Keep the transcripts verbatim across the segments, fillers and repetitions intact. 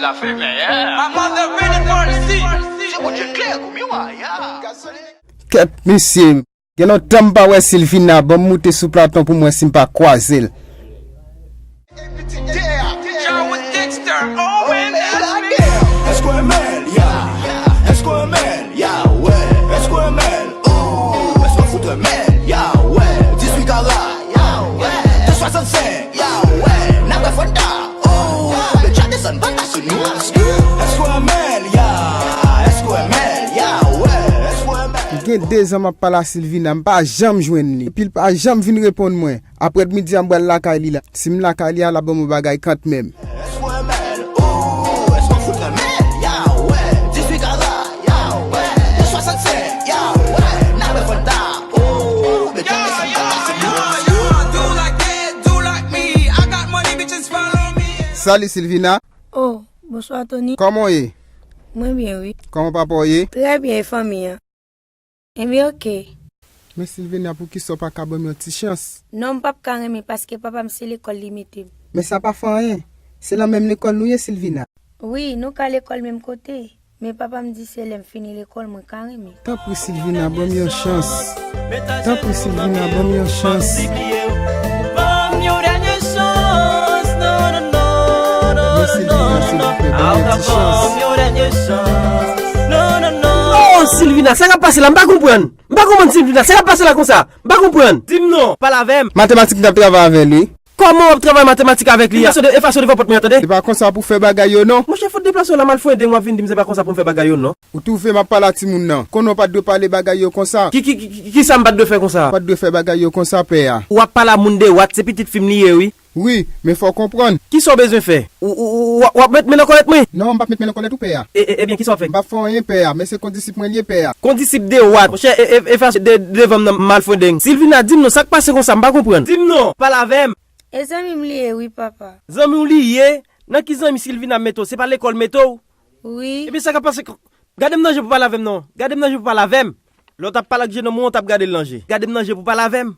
La fumée, hein? My mother really wanna see. Kèt mesye, gen lontan m pa wè Silvina, ban m moute sou platon pou m wè si m pa kwaze l. John with Dexter, oh man, that's me. Èske w renmen l, ya? Èske w renmen l, ya? Wè. Èske w renmen l? Ooh, èske w fout renmen l, ya? Wè. Dizuit kara, ya? Wè. De swasannsenk, ya? Wè. N ap wè Fanta, ooh. Bètya desann pata sou nou. Èske w renmen l, ya? Èske w renmen l, ya? Wè. Èske w renmen l? Gen dezan m ap pale a Silvina, m pa janm jwenn li. Epi l pa janm vin reponn mwen. Aprè midi a m pral lakay li la. Si m lakay li a, l ap ban m yon bagay kantmenm. Èske w renmen l? Ooh, èske w fout renmen l? Ya wè. Dizuit kara, ya wè. De swasannsenk, ya wè. N ap wè Fanta, ooh. Bètya desann pata sou nou. Salut Silvina. Oh, bonswa Tony. Kòman w ye? Mwen byen wi. Kòman papa w ye? Trè byen, e fanmi an? Ebyen oke. Men Silvina, poukisa w pa ka ban m yon ti chans? Non, m p ap ka renmen paske papa m se lekòl li mete m. Men sa pa fè anyen. Se nan menm lekòl nou ye Silvina. Wi, nou ka lekòl menm kote. Men papa m di se lè m fini lekòl mwen ka renmen. Tanpri Silvina, ban m yon chans. Tanpri Silvina, ban m yon chans. Ban m yon dènye chans. Non, non, non, non, non, non, non, non. Ban m yon dènye chans. Non, non, non. Oh, Silvina, sa k ap pase la? M pa konprann. M pa konprann Silvina, sa k ap pase la konsa? M pa konprann. Di m non, pale avè m. Matematik m t ap travay avè l wi. Kòman w ap travay matematik avèk li a? Efase de, efase devan pòt mwen an, tande. Se pa konsa pou fè bagay yo non. Monchè, fout deplase w la, malfondeng, w ap vin di m se pa konsa pou m fè bagay yo non. Ou twouve m ap pale a timoun nan. Konnen w pa t dwe pale bagay yo konsa. Ki, ki, ki, ki, kisa m pa t dwe fè konsa? Ou pa t dwe fè bagay yo konsa, pè a. W ap pale a moun de wat, se pitit fi m li ye wi. Wi, men fò w konprann. Kisa w bezwen fè? Ou, ou, ou, w ap, w ap met men nan kòlèt mwen? Non, m p ap met men nan kòlèt ou, pè a. E, e, ebyen, kisa w ap fè? M p ap fè anyen, pè a, men se kondisip mwen l ye, pè a. Kondisip de wat? Monchè, e, e, efase de, devan m nan, malfondeng. Silvina, di m non, sa k pase konsa? M pa konprann. Di m non, pale avè m. E zanmi m li ye wi, papa. Zanmi w li ye? Nan ki zanmi Silvina mete w? Se pa lekòl mete w? Wi. Ebyen, sa k ap pase? Gade m nan je pou pale avè m non. Gade m nan je pou pale avè m. Lè w t ap pale ak jenòm ou an, w t ap gade l nan je. Gade m nan je pou pale avè m.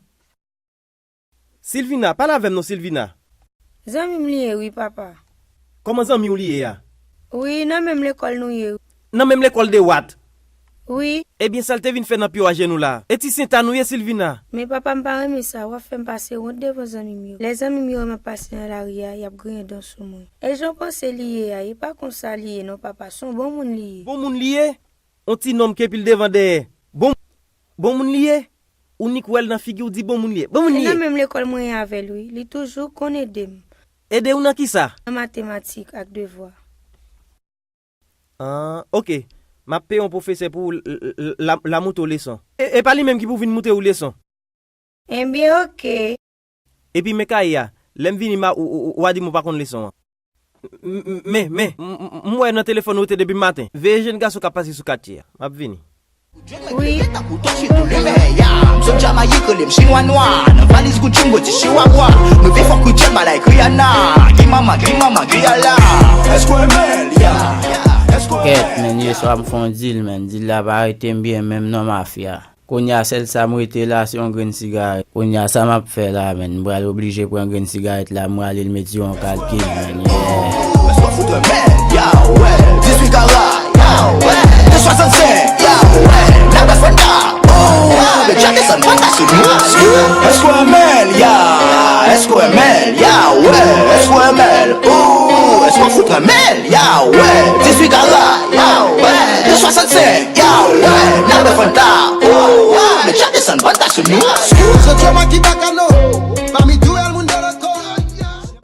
Silvina, pale avè m non, Silvina. Zanmi m li ye wi, papa. Kòman zanmi w li ye a? Wi, nan menm lekòl nou ye wi. Nan menm lekòl de wat? Wi. Ebyen, sa l te vin fè nan pye w a jenou la? E ti senta nou ye, Silvina? Men papa, m pa renmen sa, w ap fè m pase wont devan zanmi m yo. Lè zanmi m yo wè m ap pase nan lari a, y ap griyen dan sou mwen. E jan w panse li ye a, e pa konsa li ye non, papa, se yon bon moun li ye. Bon moun li ye? On ti nonm k epil devan dèyè. Bon, bon moun li ye? Ou nik wè l nan figi w di bon moun li ye. Bon moun li ye. E nan menm lekòl mwen ye avè l wi. Li toujou konn ede m. Ede w nan kisa? Nan matematik ak devwa. Ah, oke. M ap peye yon pwofesè pou w l, l, l, la, la moute w leson. E, e pa li menm ki pou vin moute w leson. Ebyen, oke. Epi men kaye a, lè m vini m a, ou, ou, ou a di m ou pa konn leson an. M, m, men, men, m, m, m wè nan telefòn ou rete depi maten. Veye jèn gason k ap pase sou katye a. M ap vini. Wi. M sot Jamayik, rele m chinwa nwa. Nan valiz Gucci, m bwè ti chihuahua. M reve fòk Richard, m al ak Rihanna. Gi mama, gi mama, gi ala. Èske w renmen l, ya? Èske w renmen l, ya? Kèt, men, yèswa m fè yon dil, men. Dil la pa rete m byen menm non, mafya. Kounye a, sèl sa m rete la, se yon grenn sigarèt. Kounye a, sa m ap fè la, men? M pral oblije pran grenn sigarèt la, m rale l met sou yon kalkil, men, yeah. Èske w fout renmen l, ya wè? Dizuit kara, ya wè. De swasannsenk, ya wè. N ap wè Fanta, oh. Bètya desann pata sou nou. Èske w renmen l, ya? Èske w renmen l, ya wè? Èske w renmen l, oh? Èske w fout renmen l, ya wè? Dizuit kara, ya wè. De swasannsenk, ya wè. N ap wè Fanta, oh. Bètya desann pata sou nou. Soti yon makita kano, parmi tout el mundo loco.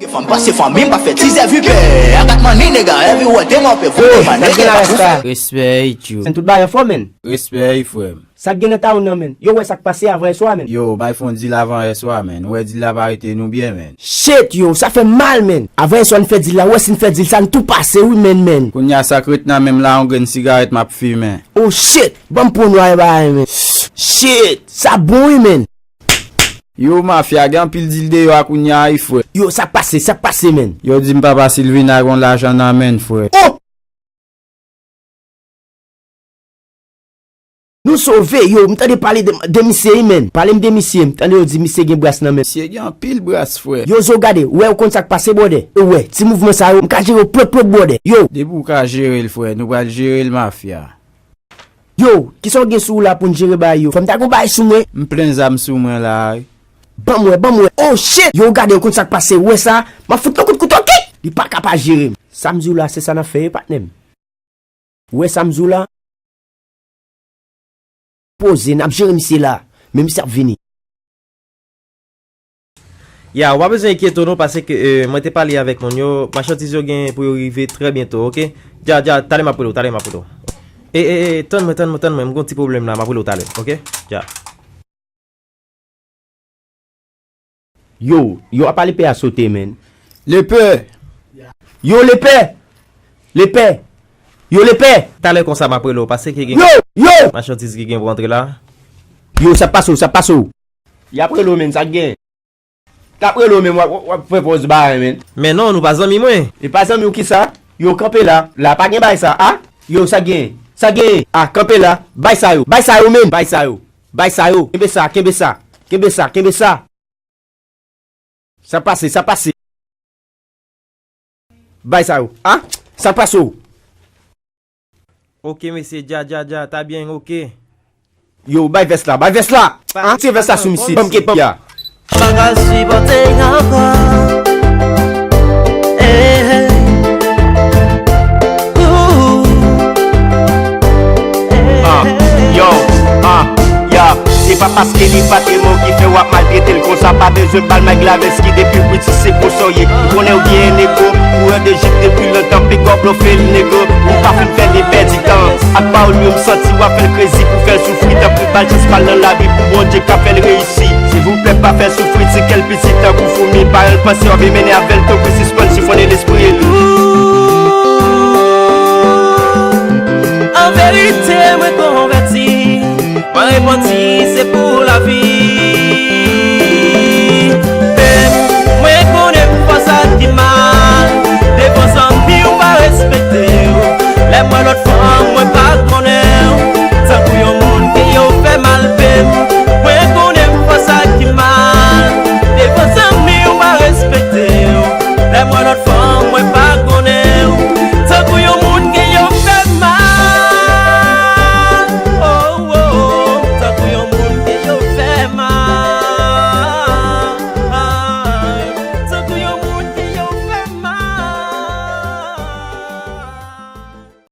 Gen fanm pase fanmi, m pa fè tizè vipè. I got money, nigga, everywhere, dem up, everywhere, my nigga. Respè, Ichou. Men tout bagay anfòm, men. Respè, frè m. Sa k gen nan tawon nan, men? Yo wè sa k pase avan yèswa, men. Yo, bay fon dil avan yèswa, men. Ou wè dil la pa rete nou byen, men. Shit, yo, sa fè m mal, men. Avan yèswa n fè dil la, ou wè si n fè dil sa, n tou pase, wi, men, men. Kounye a sa k ret nan men m la, yon grenn sigarèt m ap fimen. Oh, shit, ban m pran yon bagay, men. Shit, sa bon, wi, men. Yo, mafya, gen anpil dil deyò a kounye a, wi, frè. Yo, sa k pase, sa k pase, men? Yo di m papa Silvina gen yon lajan nan men l, frè. Oh! M sove, yo, m tande pale de, de misye, wi, menn. Pale m de misye, m tande yo di misye gen bras nan men. Misye gen anpil bras, frè. Yo, zo, gade, ou wè, ou konn sa k pase, brother. Ou wè, ti mouvman sa yo, m ka jere yo plop, plop, brother. Yo. Depi ou ka jere l, frè, nou pral jere l, mafya. Yo, kisa w gen sou ou la pou n jere bagay yo? Fò m ta gon bagay sou mwen. M plen zam sou mwen la, wi. Ban m wè, ban m wè. Oh, shit! Yo, gade, ou konn sa k pase, ou wè sa? M ap fout yon kout kouto, kik! Li pa ka pa jere m. Sa m di w la, se sa n ap fè, wi, patnè m. Ou wè sa m di w la? Poze, n ap jere misye la. Men misye ap vini. Ya, ou pa bezwen enkyete w non, paske, euh, mwen te pale avèk moun yo, machandiz yo gen pou yo rive trè byento, oke? Dja, dja, talè m ap rele w, talè m ap rele w. E, e, e, tann mwen, tann mwen, tann mwen, m gon ti pwoblèm la, m ap rele w talè, oke? Dja. Yo, yo, apa lepè a sote, menn? Lepè! Yo, lepè! Lepè! Yo, lepè! Talè konsa m ap rele w, paske gen Yo! Yo! Machandiz ki gen pou antre la. Yo, sa pase w, sa pase w. Y ap rele w, menn, sa gen. T ap rele w, menn, w ap, w ap fè pòz bagay, menn. Men non, nou pa zanmi mwen. E pa zanmi w kisa? Yo, kanpe la. La pa gen bagay sa, a? Yo, sa gen. Sa gen. A, kanpe la. Bay sa yo. Bay sa yo, menn. Bay sa yo. Bay sa yo. Kenbe sa, kenbe sa. Kenbe sa, kenbe sa. Sa pase, sa pase. Bay sa yo. A? Sa pase w. Oke, mesye, dja, dja, dja, ta byen, oke. Yo, bay vès la, bay vès la. A? Tire vès la sou misye. Ban m kite ya. Pa ka sipòte ankò. Eh, eh. Ooh. Ah, yo, ah, ya. Se pa paske li pa te mò ki fè w ap maltrete l konsa. Pa bezwen bal Mike Lavès ki depi w piti se konsa w ye. M konnen w gen ego, kourè de jip depi lontan, peko blofe l nego. Ou pa fin fè de pèdi tan ak pawòl yo, m santi w ap fè l krezi pou fè l soufri. Tanpri ba l chans pa l nan lavi pou Bondye ka fè l reyisi. Silvouplè pa fè soufri ti kè l piti tankou foumi. Parèy l panse w ap vin mennen avè l, tanpri sispann sifonnen lespri l. An verite, mwen konvèti. Mwen repanti, se pou